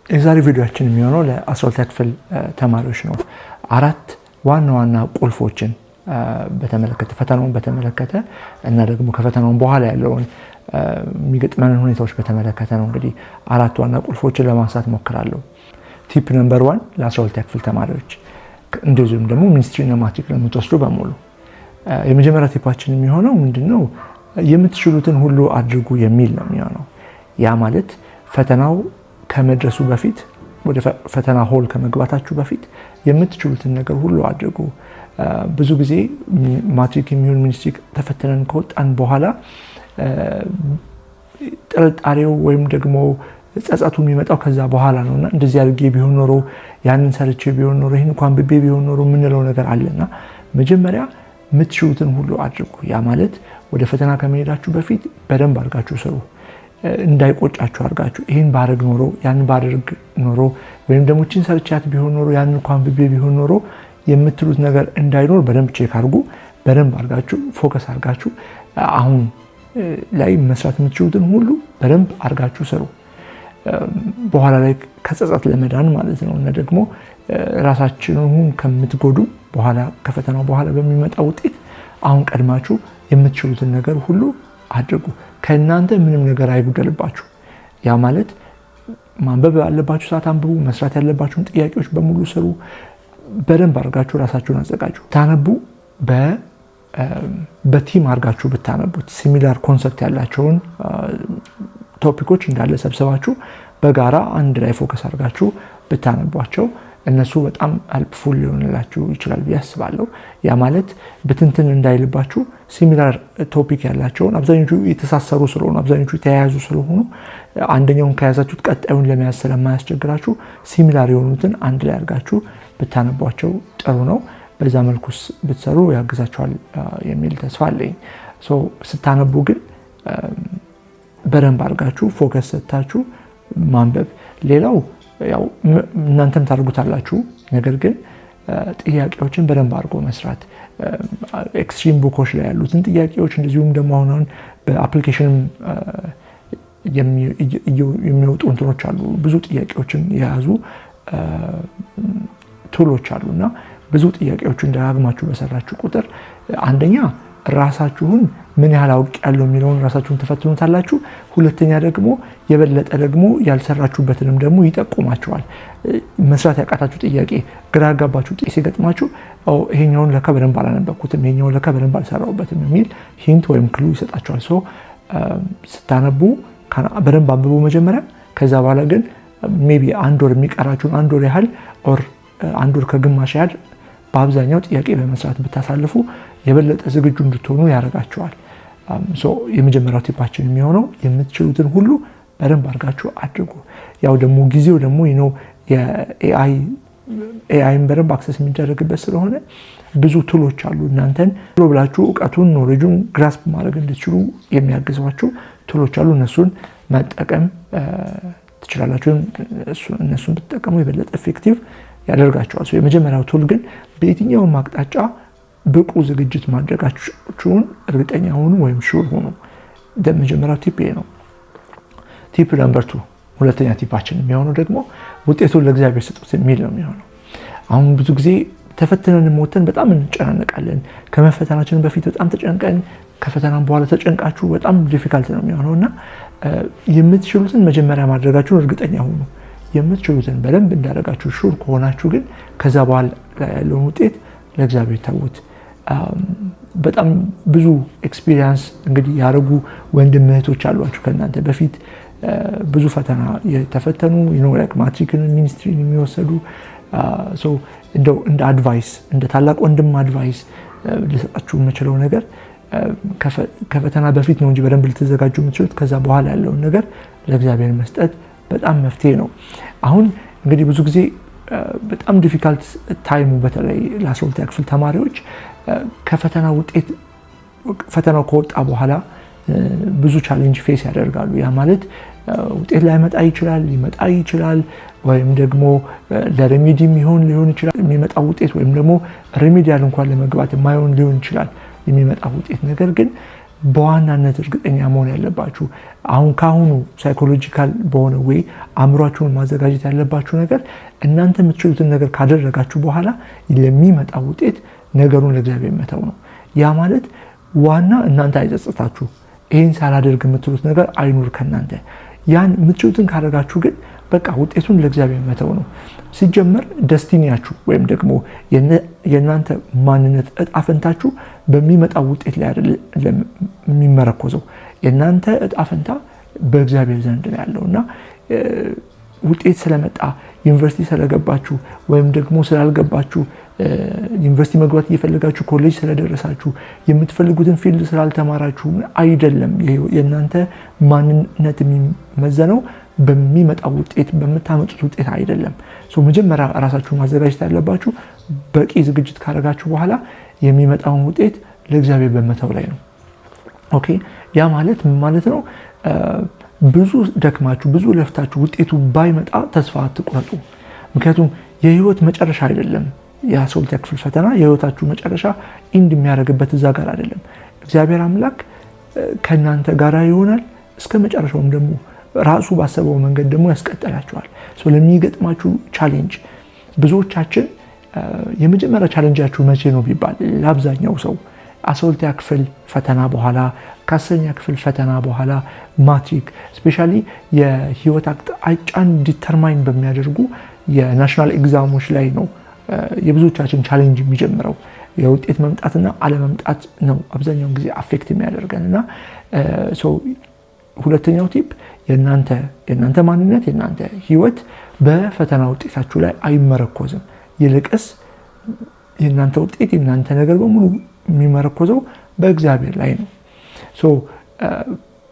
የዛሬ ቪዲዮአችን የሚሆነው ለ12ኛ ክፍል ተማሪዎች ነው። አራት ዋና ዋና ቁልፎችን በተመለከተ፣ ፈተናውን በተመለከተ እና ደግሞ ከፈተናውን በኋላ ያለውን የሚገጥመንን ሁኔታዎች በተመለከተ ነው። እንግዲህ አራት ዋና ቁልፎችን ለማንሳት ሞክራለሁ። Tip number one ለ12ኛ ክፍል ተማሪዎች እንደዚሁም ደግሞ ministry ና ማትሪክ ለምትወስዱ በሙሉ የመጀመሪያ tip ኣችን የሚሆነው ምንድነው? የምትችሉትን ሁሉ አድርጉ የሚል ነው የሚሆነው። ያ ማለት ፈተናው ከመድረሱ በፊት፣ ወደ ፈተና hall ከመግባታችሁ በፊት የምትችሉትን ነገር ሁሉ አድርጉ። ብዙ ጊዜ ማትሪክ የሚሆን ministry ተፈትነን ከወጣን በኋላ ጥርጣሬው ወይም ደግሞ ጸጸቱ የሚመጣው ከዛ በኋላ ነው። እና እንደዚህ አድርጌ ቢሆን ኖሮ፣ ያንን ሰርቼ ቢሆን ኖሮ፣ ይህን እንኳን አንብቤ ቢሆን ኖሮ የምንለው ነገር አለና መጀመሪያ የምትችሉትን ሁሉ አድርጉ። ያ ማለት ወደ ፈተና ከመሄዳችሁ በፊት በደንብ አድርጋችሁ ስሩ። እንዳይቆጫችሁ አድርጋችሁ፣ ይህን ባደርግ ኖሮ፣ ያንን ባደርግ ኖሮ፣ ወይም ደግሞ ይችን ሰርቻት ቢሆን ኖሮ፣ ያንን እንኳን አንብቤ ቢሆን ኖሮ የምትሉት ነገር እንዳይኖር በደንብ check አድርጉ። በደንብ አድርጋችሁ focus አድርጋችሁ አሁን ላይ መስራት የምትችሉትን ሁሉ በደንብ አድርጋችሁ ስሩ። በኋላ ላይ ከጸጸት ለመዳን ማለት ነው። እና ደግሞ ራሳችሁን ከምትጎዱ በኋላ ከፈተናው በኋላ በሚመጣ ውጤት አሁን ቀድማችሁ የምትችሉትን ነገር ሁሉ አድርጉ። ከእናንተ ምንም ነገር አይጉደልባችሁ። ያ ማለት ማንበብ ያለባችሁ ሰዓት አንብቡ። መስራት ያለባችሁን ጥያቄዎች በሙሉ ስሩ። በደንብ አድርጋችሁ ራሳችሁን አዘጋጁ። ታነቡ በ theme አድርጋችሁ ብታነቡት፣ similar concept ያላቸውን topic ኦች እንዳለ ሰብስባችሁ በጋራ አንድ ላይ focus አድርጋችሁ ብታነቧቸው እነሱ በጣም helpful ሊሆንላችሁ ይችላል ብዬ አስባለሁ። ያ ማለት ብትንትን እንዳይልባችሁ similar topic ያላቸውን፣ አብዛኞቹ የተሳሰሩ ስለሆኑ፣ አብዛኞቹ የተያያዙ ስለሆኑ፣ አንደኛውን ከያዛችሁት ቀጣዩን ለመያዝ ስለማያስቸግራችሁ similar የሆኑትን አንድ ላይ አድርጋችሁ ብታነቧቸው ጥሩ ነው። በዛ መልኩ ብትሰሩ ያግዛችኋል የሚል ተስፋ አለኝ። ስታነቡ ግን በደንብ አድርጋችሁ focus ሰጥታችሁ ማንበብ። ሌላው ያው እናንተም ታደርጉታላችሁ፣ ነገር ግን ጥያቄዎችን በደንብ አድርጎ መስራት፣ extreme book ኦች ላይ ያሉትን ጥያቄዎች፣ እንደዚሁም ደግሞ አሁን አሁን በ application ም የሚወጡ እንትኖች አሉ፣ ብዙ ጥያቄዎችን የያዙ tool ኦች አሉ። እና ብዙ ጥያቄዎችን ደጋግማችሁ በሰራችሁ ቁጥር አንደኛ ራሳችሁን ምን ያህል አውቄያለሁ የሚለውን ራሳችሁን ትፈትኑታላችሁ። ሁለተኛ ደግሞ የበለጠ ደግሞ ያልሰራችሁበትንም ደግሞ ይጠቁማችኋል። መስራት ያቃታችሁ ጥያቄ፣ ግራ ያጋባችሁ ጥያቄ ሲገጥማችሁ ይሄኛውን ለካ በደንብ አላነበብኩትም፣ ይሄኛውን ለካ በደንብ አልሰራሁበትም የሚል hint ወይም clue ይሰጣችኋል። So ስታነቡ በደንብ አንብቡ መጀመሪያ። ከዛ በኋላ ግን maybe አንድ ወር የሚቀራችሁን አንድ ወር ያህል or አንድ ወር ከግማሽ ያህል በአብዛኛው ጥያቄ በመስራት ብታሳልፉ የበለጠ ዝግጁ እንድትሆኑ ያደርጋችኋል። የመጀመሪያው tip ኣችን የሚሆነው የምትችሉትን ሁሉ በደንብ አድርጋችሁ አድርጉ። ያው ደግሞ ጊዜው ደግሞ የ AI ን በደንብ access የሚደረግበት ስለሆነ ብዙ tool ኦች አሉ። እናንተን ቶሎ ብላችሁ እውቀቱን፣ knowledge ኡን grasp ማድረግ እንድትችሉ የሚያግዟችሁ tool ኦች አሉ። እነሱን መጠቀም ትችላላችሁ። እነሱን ብትጠቀሙ የበለጠ effective ያደርጋችኋል። የመጀመሪያው tool ግን በየትኛውም አቅጣጫ ብቁ ዝግጅት ማድረጋችሁን እርግጠኛ ሁኑ ወይም sure ሁኑ። መጀመሪያው tip ይሄ ነው። Tip number two፣ ሁለተኛ tip ኣችን የሚሆነው ደግሞ ውጤቱን ለእግዚአብሔር ስጡት የሚል ነው የሚሆነው። አሁን ብዙ ጊዜ ተፈትነን ወጥተን በጣም እንጨናነቃለን። ከመፈተናችን በፊት በጣም ተጨንቀን፣ ከፈተናም በኋላ ተጨንቃችሁ በጣም difficult ነው የሚሆነው። እና የምትችሉትን መጀመሪያ ማድረጋችሁን እርግጠኛ ሁኑ። የምትችሉትን በደንብ እንዳደረጋችሁ sure ከሆናችሁ ግን ከዛ በኋላ ያለውን ውጤት ለእግዚአብሔር ተዉት። በጣም ብዙ experience እንግዲህ ያደረጉ ወንድም እህቶች አሏችሁ፣ ከእናንተ በፊት ብዙ ፈተና የተፈተኑ፣ ማትሪክን ministry ን የሚወሰዱ። እንደው እንደ advice፣ እንደ ታላቅ ወንድም advice ልሰጣችሁ የምችለው ነገር ከፈተና በፊት ነው እንጂ በደንብ ልትዘጋጁ የምትችሉት፣ ከዛ በኋላ ያለውን ነገር ለእግዚአብሔር መስጠት በጣም መፍትሄ ነው። አሁን እንግዲህ ብዙ ጊዜ በጣም difficult time ኡ በተለይ ለ12ኛ ክፍል ተማሪዎች ከፈተና ውጤት፣ ፈተናው ከወጣ በኋላ ብዙ challenge face ያደርጋሉ። ያ ማለት ውጤት ላይመጣ ይችላል፣ ሊመጣ ይችላል፣ ወይም ደግሞ ለ remedy የሚሆን ሊሆን ይችላል የሚመጣው ውጤት፣ ወይም ደግሞ remedial እንኳን ለመግባት የማይሆን ሊሆን ይችላል የሚመጣው ውጤት። ነገር ግን በዋናነት እርግጠኛ መሆን ያለባችሁ፣ አሁን ከአሁኑ psychological በሆነ way አእምሯችሁን ማዘጋጀት ያለባችሁ ነገር፣ እናንተ የምትችሉትን ነገር ካደረጋችሁ በኋላ ለሚመጣ ውጤት ነገሩን ለእግዚአብሔር መተው ነው። ያ ማለት ዋና እናንተ አይጸጽታችሁ፣ ይህን ሳላደርግ የምትሉት ነገር አይኑር ከእናንተ። ያን የምትችሉትን ካደረጋችሁ ግን በቃ ውጤቱን ለእግዚአብሔር መተው ነው። ሲጀመር destiny ያችሁ ወይም ደግሞ የእናንተ ማንነት እጣ ፈንታችሁ በሚመጣው ውጤት ላይ አይደለም የሚመረኮዘው። የእናንተ እጣ ፈንታ በእግዚአብሔር ዘንድ ነው ያለው እና ውጤት ስለመጣ፣ ዩኒቨርሲቲ ስለገባችሁ ወይም ደግሞ ስላልገባችሁ፣ ዩኒቨርሲቲ መግባት እየፈለጋችሁ ኮሌጅ ስለደረሳችሁ፣ የምትፈልጉትን field ስላልተማራችሁ አይደለም። የእናንተ ማንነት የሚመዘነው በሚመጣው ውጤት፣ በምታመጡት ውጤት አይደለም። መጀመሪያ ራሳችሁን ማዘጋጀት ያለባችሁ በቂ ዝግጅት ካደረጋችሁ በኋላ የሚመጣውን ውጤት ለእግዚአብሔር በመተው ላይ ነው። Okay፣ ያ ማለት ምን ማለት ነው? ብዙ ደክማችሁ፣ ብዙ ለፍታችሁ ውጤቱ ባይመጣ ተስፋ አትቁረጡ። ምክንያቱም የህይወት መጨረሻ አይደለም። የ12ኛ ክፍል ፈተና የህይወታችሁ መጨረሻ end የሚያደርግበት እዛ ጋር አይደለም። እግዚአብሔር አምላክ ከእናንተ ጋር ይሆናል፣ እስከ መጨረሻውም ደግሞ ራሱ ባሰበው መንገድ ደግሞ ያስቀጥላችኋል። ለሚገጥማችሁ challenge፣ ብዙዎቻችን የመጀመሪያ challenge ኣችሁ መቼ ነው ቢባል ለአብዛኛው ሰው 12ኛ ክፍል ፈተና በኋላ፣ ከ10ኛ ክፍል ፈተና በኋላ፣ ማትሪክ፣ especially የህይወት አቅጣጫን determine በሚያደርጉ የ national exam ኦች ላይ ነው የብዙዎቻችን challenge የሚጀምረው። የውጤት መምጣትና አለመምጣት ነው አብዛኛውን ጊዜ affect የሚያደርገን። እና ሁለተኛው tip የእናንተ ማንነት፣ የእናንተ ህይወት በፈተና ውጤታችሁ ላይ አይመረኮዝም። ይልቅስ የእናንተ ውጤት፣ የእናንተ ነገር በሙሉ የሚመረኮዘው በእግዚአብሔር ላይ ነው።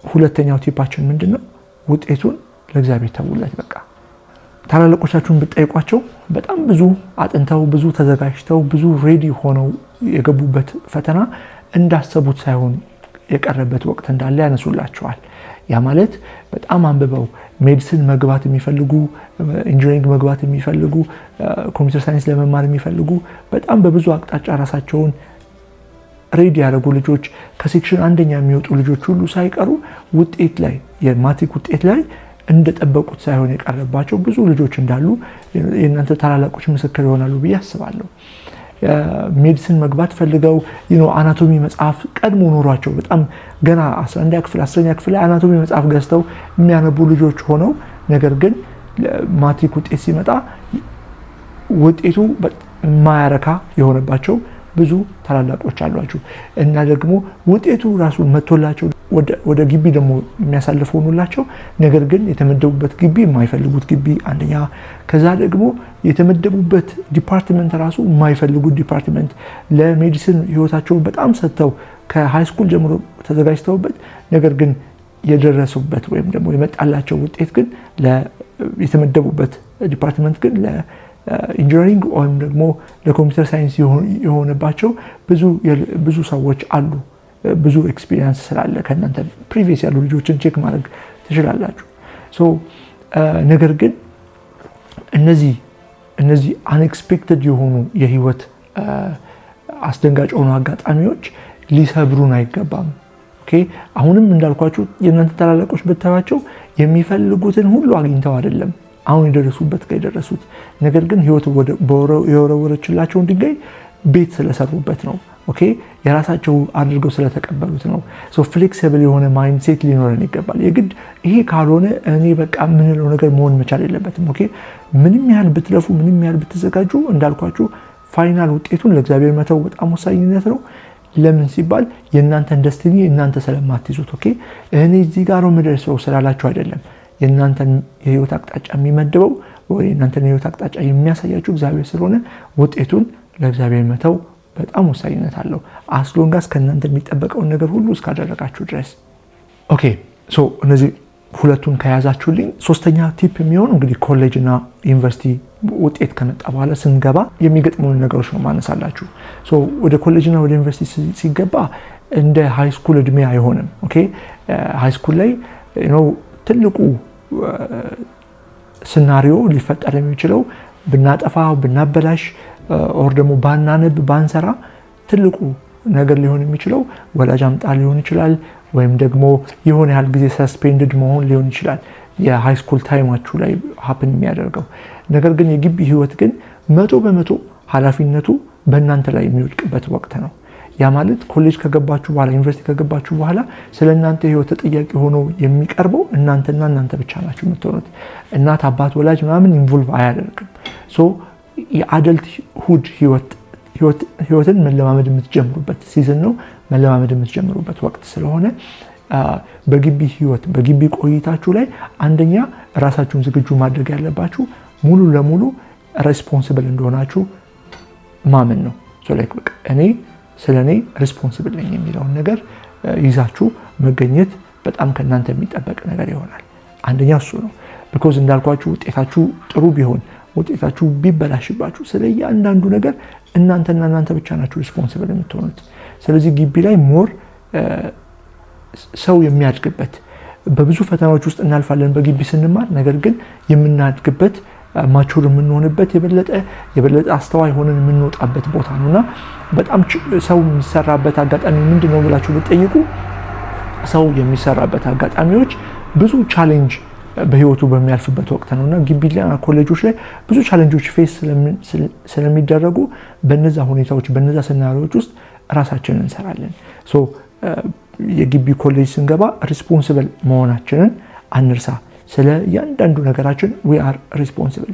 ሁለተኛው tip ኣችን ምንድን ነው? ውጤቱን ለእግዚአብሔር ተውለት። በቃ ታላላቆቻችሁን ብትጠይቋቸው በጣም ብዙ አጥንተው፣ ብዙ ተዘጋጅተው፣ ብዙ ready ሆነው የገቡበት ፈተና እንዳሰቡት ሳይሆን የቀረበት ወቅት እንዳለ ያነሱላችኋል። ያ ማለት በጣም አንብበው medicine መግባት የሚፈልጉ፣ engineering መግባት የሚፈልጉ፣ computer science ለመማር የሚፈልጉ፣ በጣም በብዙ አቅጣጫ ራሳቸውን ready ያደረጉ ልጆች፣ ከ section አንደኛ የሚወጡ ልጆች ሁሉ ሳይቀሩ ውጤት ላይ፣ የማትሪክ ውጤት ላይ እንደጠበቁት ሳይሆን የቀረባቸው ብዙ ልጆች እንዳሉ የእናንተ ታላላቆች ምስክር ይሆናሉ ብዬ አስባለሁ። Medicine መግባት ፈልገው anatomy መጽሐፍ ቀድሞ ኖሯቸው፣ በጣም ገና 11ኛ ክፍል፣ 10ኛ ክፍል ላይ anatomy መጽሐፍ ገዝተው የሚያነቡ ልጆች ሆነው ነገር ግን ማትሪክ ውጤት ሲመጣ ውጤቱ ማያረካ የሆነባቸው ብዙ ታላላቆች አሏችሁ። እና ደግሞ ውጤቱ ራሱ መጥቶላቸው ወደ ግቢ ደግሞ የሚያሳልፍ ሆኖላቸው ነገር ግን የተመደቡበት ግቢ የማይፈልጉት ግቢ አንደኛ፣ ከዛ ደግሞ የተመደቡበት department ራሱ የማይፈልጉት department፣ ለ medicine ህይወታቸውን በጣም ሰጥተው ከ high school ጀምሮ ተዘጋጅተውበት ነገር ግን የደረሱበት ወይም ደግሞ የመጣላቸው ውጤት ግን፣ የተመደቡበት department ግን ለ engineering ወይም ደግሞ ለ computer science የሆነባቸው ብዙ ሰዎች አሉ። ብዙ experience ስላለ ከእናንተ previous ያሉ ልጆችን check ማድረግ ትችላላችሁ። ነገር ግን እነዚህ unexpected የሆኑ የህይወት አስደንጋጭ የሆኑ አጋጣሚዎች ሊሰብሩን አይገባም። Okay፣ አሁንም እንዳልኳችሁ የእናንተ ታላላቆች ብታዩቸው የሚፈልጉትን ሁሉ አግኝተው አይደለም አሁን የደረሱበት ጋር የደረሱት። ነገር ግን ህይወት የወረወረችላቸውን ድንጋይ ቤት ስለሰሩበት ነው። Okay፣ የራሳቸው አድርገው ስለተቀበሉት ነው። Flexible የሆነ mindset ሊኖረን ይገባል። የግድ ይሄ ካልሆነ እኔ በቃ የምንለው ነገር መሆን መቻል የለበትም። Okay፣ ምንም ያህል ብትለፉ፣ ምንም ያህል ብትዘጋጁ፣ እንዳልኳችሁ final ውጤቱን ለእግዚአብሔር መተው በጣም ወሳኝነት ነው። ለምን ሲባል የእናንተን destiny እናንተ ስለማትይዙት። Okay፣ እኔ እዚህ ጋር ነው የምደርሰው ስላላችሁ አይደለም። የእናንተን የህይወት አቅጣጫ የሚመድበው ወይ የእናንተን የህይወት አቅጣጫ የሚያሳያችሁ እግዚአብሔር ስለሆነ ውጤቱን ለእግዚአብሔር መተው በጣም ወሳኝነት አለው። As long as ከእናንተ የሚጠበቀውን ነገር ሁሉ እስካደረጋችሁ ድረስ። Okay፣ so እነዚህ ሁለቱን ከያዛችሁልኝ ሶስተኛ tip የሚሆኑ እንግዲህ ኮሌጅ እና ዩኒቨርሲቲ ውጤት ከመጣ በኋላ ስንገባ የሚገጥሙን ነገሮች ነው ማነሳላችሁ። ወደ ኮሌጅ እና ወደ ዩኒቨርሲቲ ሲገባ እንደ high school እድሜ አይሆንም። Okay፣ high school ላይ ትልቁ scenario ሊፈጠር የሚችለው ብናጠፋ፣ ብናበላሽ or ደግሞ ባናነብ፣ ባንሰራ ትልቁ ነገር ሊሆን የሚችለው ወላጅ አምጣ ሊሆን ይችላል፣ ወይም ደግሞ የሆነ ያህል ጊዜ suspended መሆን ሊሆን ይችላል የ high school time ኣችሁ ላይ happen የሚያደርገው ነገር። ግን የግቢ ህይወት ግን 100% ኃላፊነቱ በእናንተ ላይ የሚወድቅበት ወቅት ነው። ያ ማለት ኮሌጅ ከገባችሁ በኋላ፣ ዩኒቨርሲቲ ከገባችሁ በኋላ ስለ እናንተ ህይወት ተጠያቂ ሆኖ የሚቀርበው እናንተና እናንተ ብቻ ናችሁ የምትሆኑት። እናት፣ አባት፣ ወላጅ ምናምን involve አያደርግም። So የ adulthood ህይወትን መለማመድ የምትጀምሩበት season ነው፣ መለማመድ የምትጀምሩበት ወቅት ስለሆነ በግቢ ህይወት፣ በግቢ ቆይታችሁ ላይ አንደኛ ራሳችሁን ዝግጁ ማድረግ ያለባችሁ ሙሉ ለሙሉ responsible እንደሆናችሁ ማመን ነው። እኔ ስለ እኔ responsible ነኝ የሚለውን ነገር ይዛችሁ መገኘት በጣም ከእናንተ የሚጠበቅ ነገር ይሆናል። አንደኛ እሱ ነው። Because እንዳልኳችሁ ውጤታችሁ ጥሩ ቢሆን፣ ውጤታችሁ ቢበላሽባችሁ ስለ እያንዳንዱ ነገር እናንተና እናንተ ብቻ ናችሁ responsible የምትሆኑት። ስለዚህ ግቢ ላይ more ሰው የሚያድግበት፣ በብዙ ፈተናዎች ውስጥ እናልፋለን በግቢ ስንማር፣ ነገር ግን የምናድግበት፣ mature የምንሆንበት፣ የበለጠ አስተዋይ ሆነን የምንወጣበት ቦታ ነው። እና በጣም ሰው የሚሰራበት አጋጣሚ ምንድን ነው ብላችሁ ብትጠይቁ፣ ሰው የሚሰራበት አጋጣሚዎች ብዙ challenge በህይወቱ በሚያልፍበት ወቅት ነው። እና ግቢ ኮሌጆች ላይ ብዙ challenge ኦች face ስለሚደረጉ በነዛ ሁኔታዎች፣ በነዛ scenario ዎች ውስጥ ራሳችንን እንሰራለን። የግቢ ኮሌጅ ስንገባ responsible መሆናችንን አንርሳ። ስለ እያንዳንዱ ነገራችን we are responsible።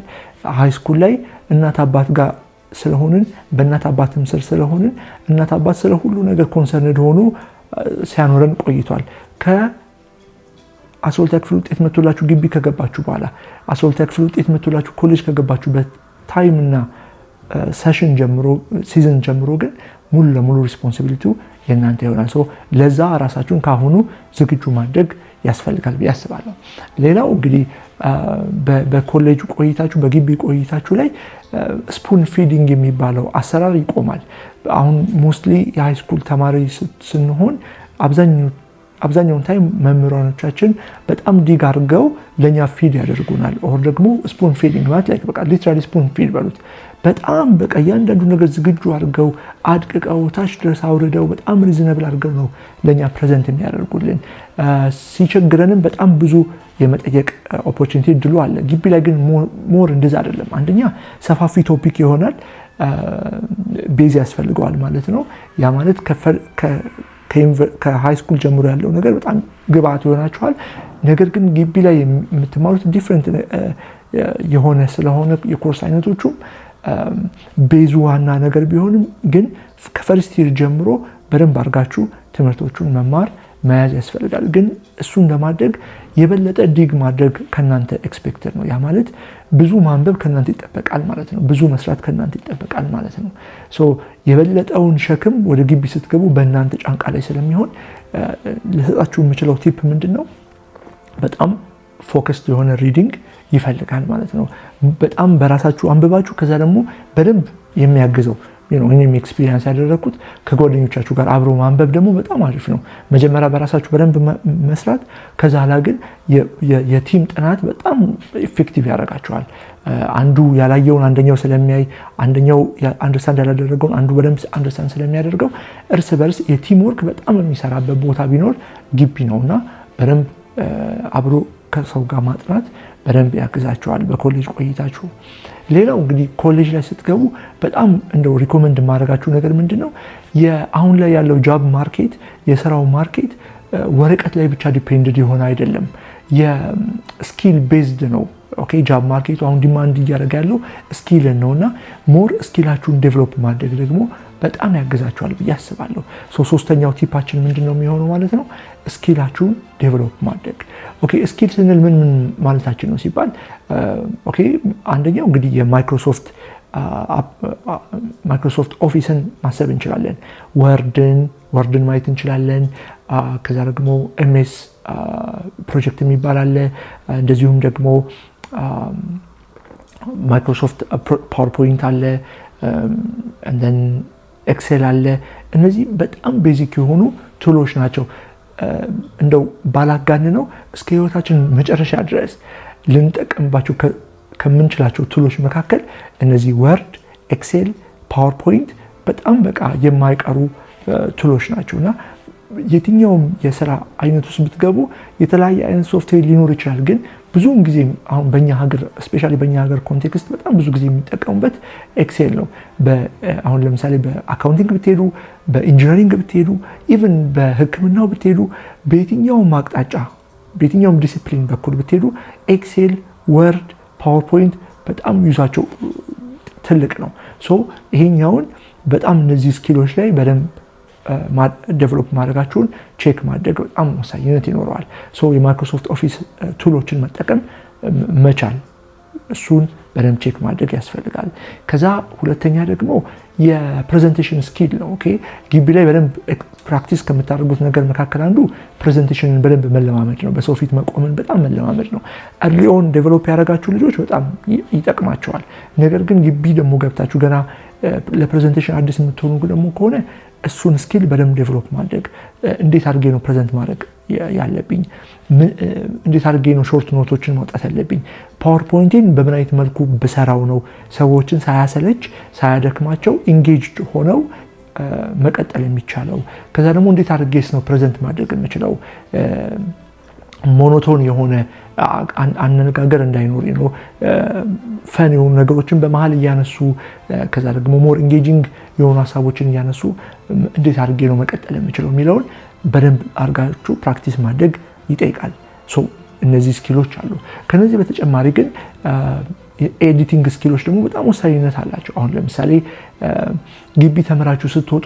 High school ላይ እናት አባት ጋር ስለሆንን፣ በእናት አባትም ስር ስለሆንን እናት አባት ስለ ሁሉ ነገር concerned ሆኖ ሲያኖረን ቆይቷል። ከ12ኛ ክፍል ውጤት መቶላችሁ ግቢ ከገባችሁ በኋላ፣ 12ኛ ክፍል ውጤት መቶላችሁ ኮሌጅ ከገባችሁበት time እና session ጀምሮ፣ season ጀምሮ ግን ሙሉ ለሙሉ responsibility ው የእናንተ ይሆናል። ለዛ ራሳችሁን ከአሁኑ ዝግጁ ማድረግ ያስፈልጋል ብዬ አስባለሁ። ሌላው እንግዲህ በኮሌጅ ቆይታችሁ፣ በግቢ ቆይታችሁ ላይ spoon feeding የሚባለው አሰራር ይቆማል። አሁን mostly የ high school ተማሪ ስንሆን አብዛኛውን time መምህራኖቻችን በጣም dig አድርገው ለእኛ feed ያደርጉናል። Or ደግሞ spoon feeding ማለት like በቃ literally spoon feed በሉት፣ በጣም በቃ እያንዳንዱ ነገር ዝግጁ አድርገው፣ አድቅቀው፣ ታች ድረስ አውርደው፣ በጣም reasonable አድርገው ነው ለእኛ present የሚያደርጉልን። ሲቸግረንም በጣም ብዙ የመጠየቅ opportunity፣ እድሉ አለ። ግቢ ላይ ግን more እንደዛ አይደለም። አንደኛ ሰፋፊ topic ይሆናል፣ base ያስፈልገዋል ማለት ነው። ያ ማለት ከ high school ጀምሮ ያለው ነገር በጣም ግብአት ይሆናችኋል። ነገር ግን ግቢ ላይ የምትማሩት different የሆነ ስለሆነ የኮርስ አይነቶቹም base ኡ ዋና ነገር ቢሆንም ግን ከ first year ጀምሮ በደንብ አድርጋችሁ ትምህርቶቹን መማር፣ መያዝ ያስፈልጋል። ግን እሱን ለማድረግ የበለጠ dig ማድረግ ከእናንተ expected ነው። ያ ማለት ብዙ ማንበብ ከእናንተ ይጠበቃል ማለት ነው። ብዙ መስራት ከእናንተ ይጠበቃል ማለት ነው። So የበለጠውን ሸክም ወደ ግቢ ስትገቡ በእናንተ ጫንቃ ላይ ስለሚሆን ልሰጣችሁ የምችለው tip ምንድን ነው? በጣም focused የሆነ reading ይፈልጋል ማለት ነው። በጣም በራሳችሁ አንብባችሁ ከዛ ደግሞ በደንብ የሚያግዘው፣ እኔም experience ያደረግኩት፣ ከጓደኞቻችሁ ጋር አብሮ ማንበብ ደግሞ በጣም አሪፍ ነው። መጀመሪያ በራሳችሁ በደንብ መስራት፣ ከዛ ኋላ ግን የ team ጥናት በጣም effective ያደርጋችኋል። አንዱ ያላየውን አንደኛው ስለሚያይ፣ አንደኛው understand ያላደረገውን አንዱ በደንብ understand ስለሚያደርገው እርስ በርስ የ team work በጣም የሚሰራበት ቦታ ቢኖር ግቢ ነው። እና በደንብ አብሮ ከሰው ጋር ማጥናት በደንብ ያግዛችኋል በኮሌጅ ቆይታችሁ። ሌላው እንግዲህ ኮሌጅ ላይ ስትገቡ በጣም እንደው recommend የማደርጋችሁ ነገር ምንድን ነው? አሁን ላይ ያለው job market፣ የስራው market ወረቀት ላይ ብቻ depended የሆነ አይደለም። የ skill based ነው። Okay, job market ኡ አሁን demand እያደረገ ያለው skill ን ነው። እና more skill ኣችሁን develop ማድረግ ደግሞ በጣም ያግዛችኋል ብዬ አስባለሁ። ሶስተኛው tip ኣችን ምንድን ነው የሚሆነው ማለት ነው? Skill ኣችሁን develop ማድረግ። Okay, skill ስንል ምን ምን ማለታችን ነው ሲባል፣ okay፣ አንደኛው እንግዲህ የ Microsoft Office ን ማሰብ እንችላለን። Word ን ማየት እንችላለን። ከዛ ደግሞ MS Project የሚባል አለ። እንደዚሁም ደግሞ Microsoft PowerPoint አለ፣ and then Excel አለ። እነዚህ በጣም basic የሆኑ tool ኦች ናቸው። እንደው ባላጋንነው እስከ ህይወታችን መጨረሻ ድረስ ልንጠቀምባቸው ከምንችላቸው tool ኦች መካከል እነዚህ Word፣ Excel፣ PowerPoint በጣም በቃ የማይቀሩ tool ኦች ናቸው። እና የትኛውም የስራ አይነት ውስጥ ብትገቡ የተለያየ አይነት ሶፍትዌር ሊኖር ይችላል። ግን ብዙውን ጊዜ አሁን በእኛ ሀገር፣ especially በእኛ ሀገር context በጣም ብዙ ጊዜ የሚጠቀሙበት Excel ነው። አሁን ለምሳሌ በ accounting ብትሄዱ፣ በ engineering ብትሄዱ፣ even በሕክምናው ብትሄዱ፣ በየትኛውም አቅጣጫ በየትኛውም ዲሲፕሊን በኩል ብትሄዱ Excel፣ Word፣ PowerPoint በጣም use ኣቸው ትልቅ ነው። So ይሄኛውን በጣም እነዚህ skill ኦች ላይ በደንብ develop ማድረጋችሁን check ማድረግ በጣም ወሳኝነት ይኖረዋል። So የ Microsoft Office tool ኦችን መጠቀም መቻል፣ እሱን በደንብ check ማድረግ ያስፈልጋል። ከዛ ሁለተኛ ደግሞ የ presentation skill ነው። Okay፣ ግቢ ላይ በደንብ practice ከምታደርጉት ነገር መካከል አንዱ presentation ን በደንብ መለማመድ ነው። በሰው ፊት መቆምን በጣም መለማመድ ነው። Early on develop ያደረጋችሁ ልጆች በጣም ይጠቅማቸዋል። ነገር ግን ግቢ ደግሞ ገብታችሁ ገና ለ presentation አዲስ የምትሆኑ ደግሞ ከሆነ እሱን skill በደንብ develop ማድረግ፣ እንዴት አድርጌ ነው present ማድረግ ያለብኝ፣ እንዴት አድርጌ ነው short note ኦችን ማውጣት ያለብኝ፣ PowerPoint ኤን በምን አይነት መልኩ ብሰራው ነው ሰዎችን ሳያሰለች፣ ሳያደክማቸው engaged ሆነው መቀጠል የሚቻለው፣ ከዛ ደግሞ እንዴት አድርጌስ ነው present ማድረግ የምችለው፣ monotone የሆነ አነጋገር እንዳይኖር ነው፣ fun የሆኑ ነገሮችን በመሀል እያነሱ፣ ከዛ ደግሞ more engaging የሆኑ ሀሳቦችን እያነሱ እንዴት አድርጌ ነው መቀጠል የምችለው የሚለውን በደንብ አድርጋችሁ practice ማድረግ ይጠይቃል። እነዚህ skill ኦች አሉ። ከነዚህ በተጨማሪ ግን የ editing skill ኦች ደግሞ በጣም ወሳኝነት አላቸው። አሁን ለምሳሌ ግቢ ተምራችሁ ስትወጡ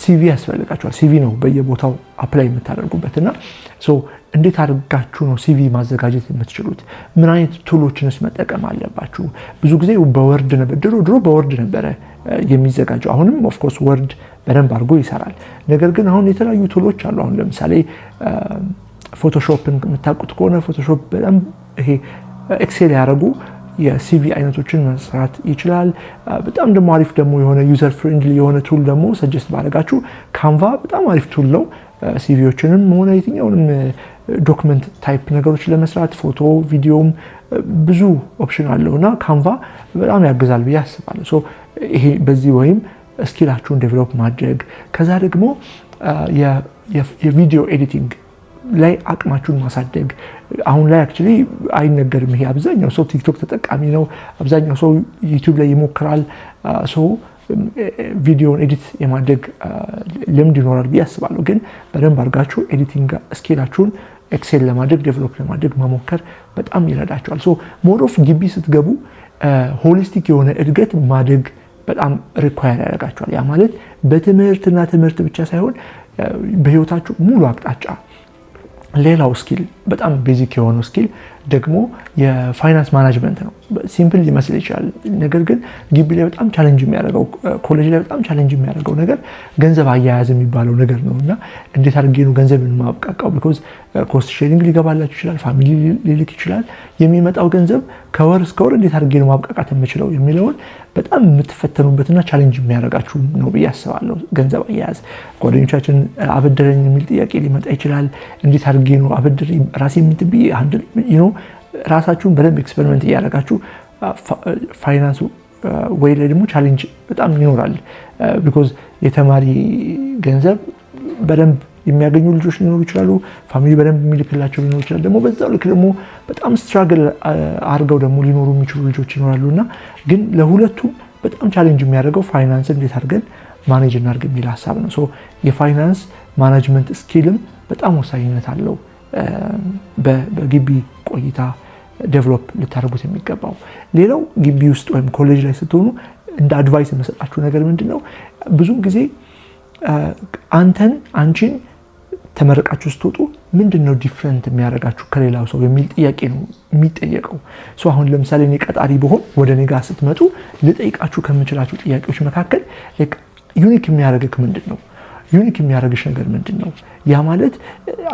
CV ያስፈልጋችኋል። CV ነው በየቦታው apply የምታደርጉበት። እና እንዴት አድርጋችሁ ነው CV ማዘጋጀት የምትችሉት? ምን አይነት tool ኦችንስ መጠቀም አለባችሁ? ብዙ ጊዜ በ Word ነበር፣ ድሮ ድሮ በ Word ነበረ የሚዘጋጀው። አሁንም of course Word በደንብ አድርጎ ይሰራል። ነገር ግን አሁን የተለያዩ tool ኦች አሉ። አሁን ለምሳሌ Photoshop ን የምታውቁት ከሆነ Photoshop በጣም ይሄ excel ያደረጉ የ CV አይነቶችን መስራት ይችላል። በጣም ደግሞ አሪፍ ደግሞ የሆነ user friendly የሆነ tool ደግሞ suggest ባደርጋችሁ Canva በጣም አሪፍ tool ነው። CV ዎችንም ሆነ የትኛውንም document type ነገሮች ለመስራት ፎቶ፣ ቪዲዮም ብዙ option አለው እና Canva በጣም ያግዛል ብዬ አስባለሁ። ይሄ በዚህ ወይም skill ኣችሁን develop ማድረግ፣ ከዛ ደግሞ የ video editing ላይ አቅማችሁን ማሳደግ። አሁን ላይ actually አይነገርም ይሄ፣ አብዛኛው ሰው TikTok ተጠቃሚ ነው። አብዛኛው ሰው YouTube ላይ ይሞክራል። So ቪዲዮን edit የማድረግ ልምድ ይኖራል ብዬ አስባለሁ። ግን በደንብ አድርጋችሁ editing skill ኣችሁን excel ለማድረግ፣ develop ለማድረግ መሞከር በጣም ይረዳችኋል። So more of ግቢ ስትገቡ holistic የሆነ እድገት ማደግ በጣም require ያደርጋችኋል። ያ ማለት በትምህርትና ትምህርት ብቻ ሳይሆን በህይወታችሁ ሙሉ አቅጣጫ። ሌላው skill፣ በጣም basic የሆነው skill ደግሞ የ finance management ነው። Simple ሊመስል ይችላል። ነገር ግን ግቢ ላይ በጣም challenge የሚያደርገው፣ ኮሌጅ ላይ በጣም challenge የሚያደርገው ነገር ገንዘብ አያያዝ የሚባለው ነገር ነው። እና እንዴት አድርጌ ነው ገንዘብን ማብቃቃው? Because cost sharing ሊገባላችሁ ይችላል፣ family ሊልክ ይችላል። የሚመጣው ገንዘብ ከወር እስከ ወር እንዴት አድርጌ ነው ማብቃቃት የምችለው የሚለውን በጣም የምትፈተኑበትና challenge የሚያደርጋችሁ ነው ብዬ አስባለሁ። ገንዘብ አያያዝ፣ ጓደኞቻችን አበደረኝ የሚል ጥያቄ ሊመጣ ይችላል። እንዴት አድርጌ ነው አበድሬ ራሴ የምትብዬ ነው፣ ራሳችሁን በደንብ experiment እያደረጋችሁ ፋይናንስ ወይ ላይ ደግሞ challenge በጣም ይኖራል። Because የተማሪ ገንዘብ በደንብ የሚያገኙ ልጆች ሊኖሩ ይችላሉ። Family በደንብ የሚልክላቸው ሊኖሩ ይችላል። ደግሞ በዛው ልክ ደግሞ በጣም struggle አድርገው ደግሞ ሊኖሩ የሚችሉ ልጆች ይኖራሉ። እና ግን ለሁለቱም በጣም challenge የሚያደርገው ፋይናንስ እንዴት አድርገን manage እናድርግ የሚል ሀሳብ ነው። የ finance management skill ም በጣም ወሳኝነት አለው በግቢ ቆይታ develop ልታደርጉት የሚገባው። ሌላው ግቢ ውስጥ ወይም ኮሌጅ ላይ ስትሆኑ እንደ advice የምሰጣችሁ ነገር ምንድን ነው? ብዙ ጊዜ አንተን አንቺን ተመርቃችሁ ስትወጡ ምንድን ነው different የሚያደርጋችሁ ከሌላው ሰው የሚል ጥያቄ ነው የሚጠየቀው። አሁን ለምሳሌ እኔ ቀጣሪ ብሆን ወደ እኔ ጋር ስትመጡ ልጠይቃችሁ ከምችላችሁ ጥያቄዎች መካከል unique የሚያደርግህ ምንድን ነው? Unique የሚያደርግሽ ነገር ምንድን ነው? ያ ማለት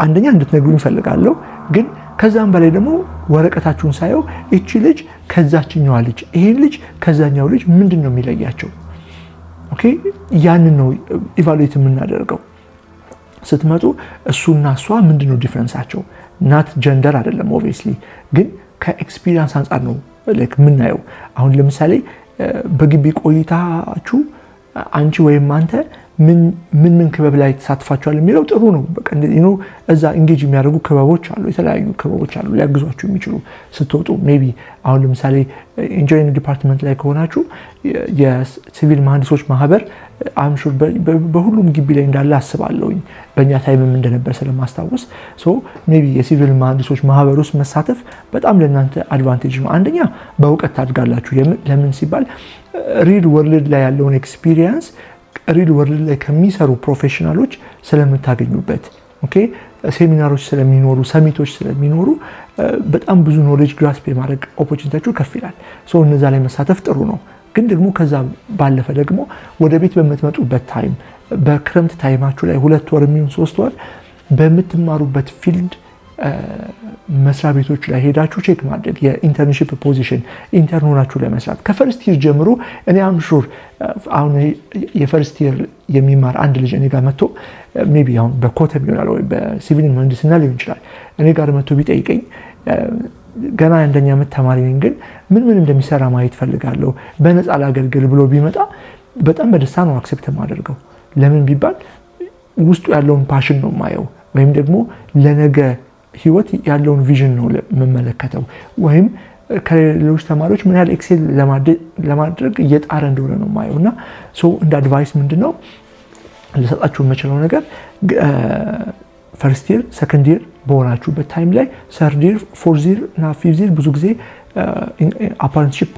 አንደኛ እንድትነግሩኝ እፈልጋለሁ፣ ግን ከዛም በላይ ደግሞ ወረቀታችሁን ሳየው እቺ ልጅ ከዛችኛዋ ልጅ፣ ይሄን ልጅ ከዛኛው ልጅ ምንድን ነው የሚለያቸው? Okay፣ ያንን ነው evaluate የምናደርገው። ስትመጡ እሱና እሷ ምንድን ነው difference ኣቸው? Not gender አይደለም obviously፣ ግን ከ experience አንጻር ነው የምናየው። አሁን ለምሳሌ በግቢ ቆይታችሁ አንቺ ወይም አንተ ምን ምን ክበብ ላይ ተሳትፋችኋል የሚለው ጥሩ ነው። በቃ እዛ engage የሚያደርጉ ክበቦች አሉ፣ የተለያዩ ክበቦች አሉ ሊያግዟችሁ የሚችሉ ስትወጡ። Maybe አሁን ለምሳሌ engineering department ላይ ከሆናችሁ የሲቪል መሀንዲሶች ማህበር I'm sure በሁሉም ግቢ ላይ እንዳለ አስባለሁኝ፣ በእኛ time ም እንደነበር ስለማስታውስ። Maybe የሲቪል መሀንዲሶች ማህበር ውስጥ መሳተፍ በጣም ለእናንተ advantage ነው። አንደኛ በእውቀት ታድጋላችሁ። ለምን ሲባል real world ላይ ያለውን experience real world ላይ ከሚሰሩ professional ኦች ስለምታገኙበት፣ okay፣ ሴሚናሮች ስለሚኖሩ፣ summit ኦች ስለሚኖሩ በጣም ብዙ knowledge grasp የማድረግ opportunity ያችሁ ከፍ ይላል። So እነዛ ላይ መሳተፍ ጥሩ ነው። ግን ደግሞ ከዛ ባለፈ ደግሞ ወደ ቤት በምትመጡበት time፣ በክረምት time ኣችሁ ላይ 2 ወር የሚሆን 3 ወር በምትማሩበት field መስሪያ ቤቶች ላይ ሄዳችሁ check ማድረግ፣ የ internship position intern ሆናችሁ ለመስራት ከ first year ጀምሮ። እኔ I'm sure አሁን የ first year የሚማር አንድ ልጅ እኔ ጋር መጥቶ፣ maybe አሁን በኮተም ይሆናል ወይ በሲቪል ምህንድስና ሊሆን ይችላል፣ እኔ ጋር መጥቶ ቢጠይቀኝ፣ ገና የአንደኛ ዓመት ተማሪ ነኝ፣ ግን ምን ምን እንደሚሰራ ማየት ፈልጋለሁ፣ በነፃ ላገልግል ብሎ ቢመጣ በጣም በደስታ ነው accept የማደርገው። ለምን ቢባል ውስጡ ያለውን passion ነው የማየው፣ ወይም ደግሞ ለነገ ህይወት ያለውን vision ነው የምመለከተው፣ ወይም ከሌሎች ተማሪዎች ምን ያህል excel ለማድረግ እየጣረ እንደሆነ ነው የማየው። እና እንደ advice ምንድን ነው ልሰጣችሁ የምችለው ነገር፣ first year፣ second year በሆናችሁበት time ላይ፣ third year፣ fourth year እና fifth year ብዙ ጊዜ apprenticeship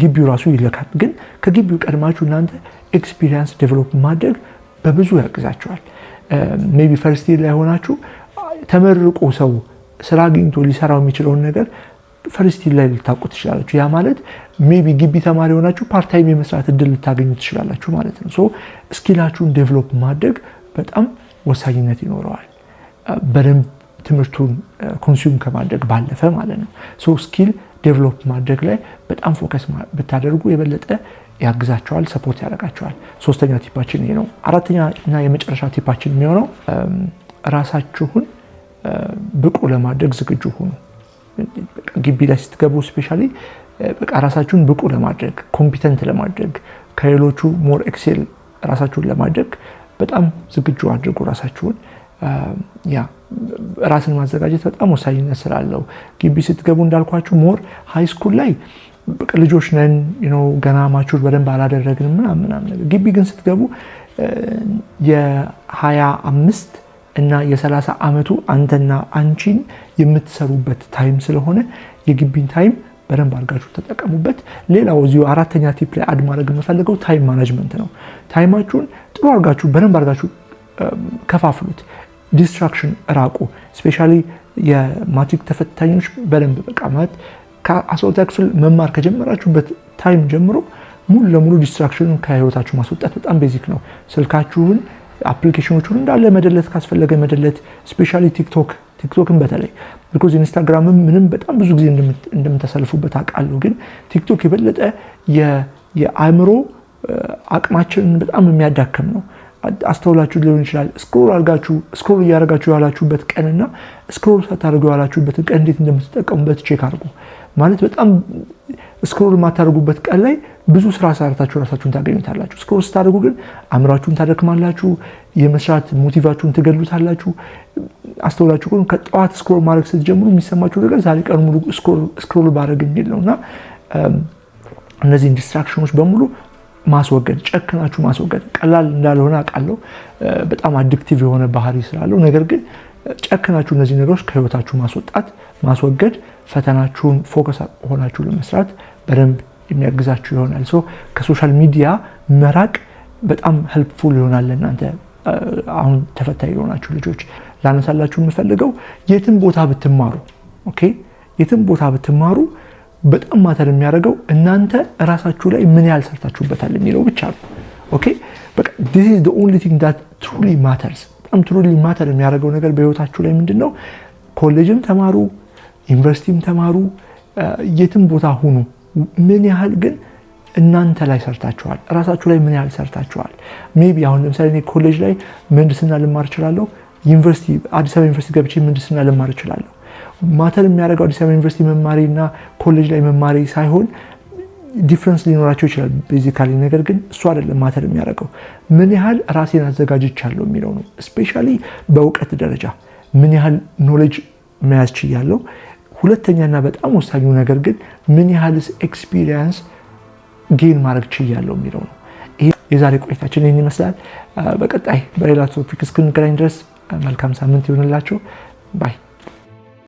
ግቢው ራሱ ይልካል። ግን ከግቢው ቀድማችሁ እናንተ experience develop ማድረግ በብዙ ያግዛችኋል። Maybe first year ላይ ሆናችሁ ተመርቆ ሰው ስራ አግኝቶ ሊሰራው የሚችለውን ነገር first year ላይ ልታውቁ ትችላላችሁ። ያ ማለት maybe ግቢ ተማሪ ሆናችሁ part time የመስራት እድል ልታገኙ ትችላላችሁ ማለት ነው። So skill ኣችሁን develop ማድረግ በጣም ወሳኝነት ይኖረዋል። በደንብ ትምህርቱን consume ከማድረግ ባለፈ ማለት ነው። So skill develop ማድረግ ላይ በጣም focus ብታደርጉ የበለጠ ያግዛችኋል፣ support ያደርጋችኋል። ሶስተኛ tip ኣችን ይሄ ነው። አራተኛ እና የመጨረሻ tip ኣችን የሚሆነው ራሳችሁን ብቁ ለማድረግ ዝግጁ ሁኑ። ግቢ ላይ ስትገቡ especially በቃ ራሳችሁን ብቁ ለማድረግ፣ competent ለማድረግ፣ ከሌሎቹ more excel ራሳችሁን ለማድረግ በጣም ዝግጁ አድርጉ ራሳችሁን። Yeah፣ ራስን ማዘጋጀት በጣም ወሳኝነት ስላለው ግቢ ስትገቡ እንዳልኳችሁ more high school ላይ ልጆች ነን፣ ገና mature በደንብ አላደረግንም ምናምን ምናምን ነገር። ግቢ ግን ስትገቡ የ25 እና የ30 ዓመቱ አንተና አንቺን የምትሰሩበት time ስለሆነ የግቢን time በደንብ አድርጋችሁ ተጠቀሙበት። ሌላው እዚሁ አራተኛ tip ላይ add ማድረግ የምፈልገው time management ነው። Time ኣችሁን ጥሩ አድርጋችሁ፣ በደንብ አድርጋችሁ ከፋፍሉት። Distraction ራቁ። Especially የማትሪክ ተፈታኞች በደንብ በቃ ማለት ከ12ኛ ክፍል መማር ከጀመራችሁበት time ጀምሮ ሙሉ ለሙሉ distraction ን ከህይወታችሁ ማስወጣት በጣም basic ነው። ስልካችሁን፣ application ኦቹን እንዳለ መደለት፣ ካስፈለገ መደለት፣ especially ቲክቶክ፣ ቲክቶክን በተለይ፣ because ኢንስታግራምም ምንም በጣም ብዙ ጊዜ እንደምታሳልፉበት አውቃለሁ። ግን ቲክቶክ የበለጠ የአእምሮ አቅማችንን በጣም የሚያዳክም ነው። አስተውላችሁ ሊሆን ይችላል። Scroll አድርጋችሁ፣ scroll እያደረጋችሁ የዋላችሁበት ቀንና scroll ሳታደርጉ የዋላችሁበትን ቀን እንዴት እንደምትጠቀሙበት check አድርጉ። ማለት በጣም scroll የማታደርጉበት ቀን ላይ ብዙ ስራ ሰርታችሁ ራሳችሁን ታገኙታላችሁ። Scroll ስታደርጉ ግን አእምሯችሁን ታደክማላችሁ፣ የመስራት motive ኣችሁን ትገሉታላችሁ። አስተውላችሁ ከሆነ ከጠዋት scroll ማድረግ ስትጀምሩ የሚሰማችሁ ነገር ዛሬ ቀን ሙሉ scroll ባደርግ የሚል ነው። እና እነዚህን distraction ኦች በሙሉ ማስወገድ፣ ጨክናችሁ ማስወገድ ቀላል እንዳልሆነ አውቃለሁ። በጣም addictive የሆነ ባህሪ ስላለው፣ ነገር ግን ጨክናችሁ እነዚህ ነገሮች ከህይወታችሁ ማስወጣት፣ ማስወገድ ፈተናችሁን focus ሆናችሁ ለመስራት በደንብ የሚያግዛችሁ ይሆናል። So ከ social media መራቅ በጣም helpful ይሆናል ለእናንተ። አሁን ተፈታኝ የሆናችሁ ልጆች ላነሳላችሁ የምፈልገው የትም ቦታ ብትማሩ፣ okay፣ የትም ቦታ ብትማሩ በጣም matter የሚያደርገው እናንተ እራሳችሁ ላይ ምን ያህል ሰርታችሁበታል የሚለው ብቻ ነው። Okay፣ በቃ this is the only thing that truly matters። በጣም truly matter የሚያደርገው ነገር በህይወታችሁ ላይ ምንድን ነው? ኮሌጅም ተማሩ፣ ዩኒቨርሲቲም ተማሩ፣ የትም ቦታ ሁኑ፣ ምን ያህል ግን እናንተ ላይ ሰርታችኋል? እራሳችሁ ላይ ምን ያህል ሰርታችኋል? Maybe አሁን ለምሳሌ እኔ ኮሌጅ ላይ ምህንድስና ልማር እችላለሁ። ዩኒቨርሲቲ፣ አዲስ አበባ ዩኒቨርሲቲ ገብቼ ምህንድስና ልማር እችላለሁ። Matter የሚያደርገው አዲስ አበባ ዩኒቨርሲቲ መማሬ እና ኮሌጅ ላይ መማሬ ሳይሆን Difference ሊኖራቸው ይችላል basically። ነገር ግን እሱ አይደለም matter የሚያደርገው፣ ምን ያህል ራሴን አዘጋጅቻለሁ የሚለው ነው። Especially በእውቀት ደረጃ ምን ያህል knowledge መያዝ ችያለሁ። ሁለተኛና በጣም ወሳኙ ነገር ግን ምን ያህልስ experience gain ማድረግ ችያለሁ የሚለው ነው። ይህ የዛሬ ቆይታችን ይህን ይመስላል። በቀጣይ በሌላ topic እስክንገናኝ ድረስ መልካም ሳምንት ይሁንላችሁ። Bye.